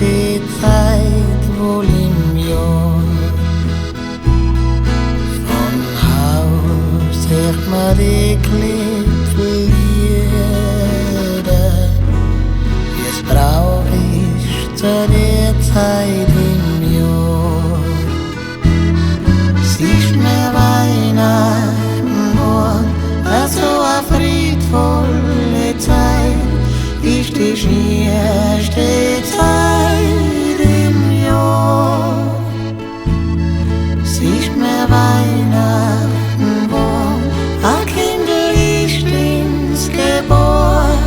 schönste Zeit wohl im Jahr. Von Haus hört man die Klipflieder, wie's Brauch ist zu der Zeit im Jahr. Es ist mir Weihnachten geworden, so a friedvolle Zeit, ist die schönste Zeit im Jahr. Es ist mir Weihnachten geworden, a Kindl ist ins geboren,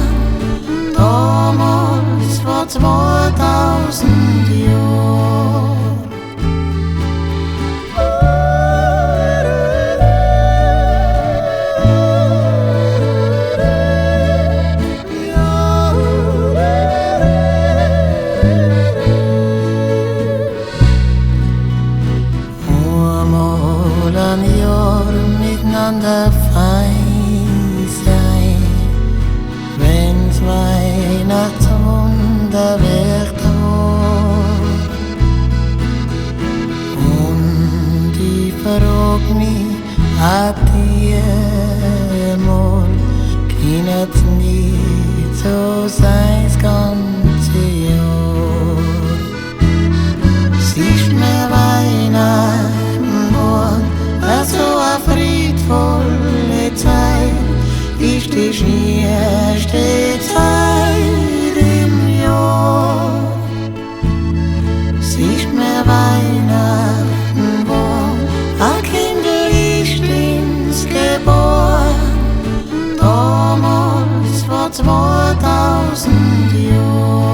damals vor 2000 Jahren. Einmal ein Jahr miteinander fein sein, wenn's Weihnachtswunder wird wahr. Und ich frag mich auch diesmal, kann's nicht so sein das ganze Jahr. Es ist mir Weihnachten geworden, so a friedvolle Zeit, ist die schönste Zeit im Jahr. Es ist mir Weihnachten geworden, a Kindl ist ins geboren, damals vor 2000 Jahren.